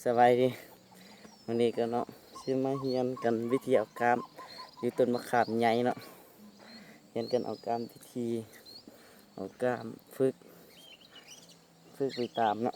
ສະບາຍດີ ມື້ນີ້ກໍເນາະ ຊິມາຮຽນກັນວິທີເອົາກ້າມຢູ່ຕົ້ນມະຂາມໃຫຍ່ເນາະ ຮຽນກັນເອົາກ້າມ ວິທີເອົາກ້າມ ຝຶກ ຝຶກໄປຕາມເນາະ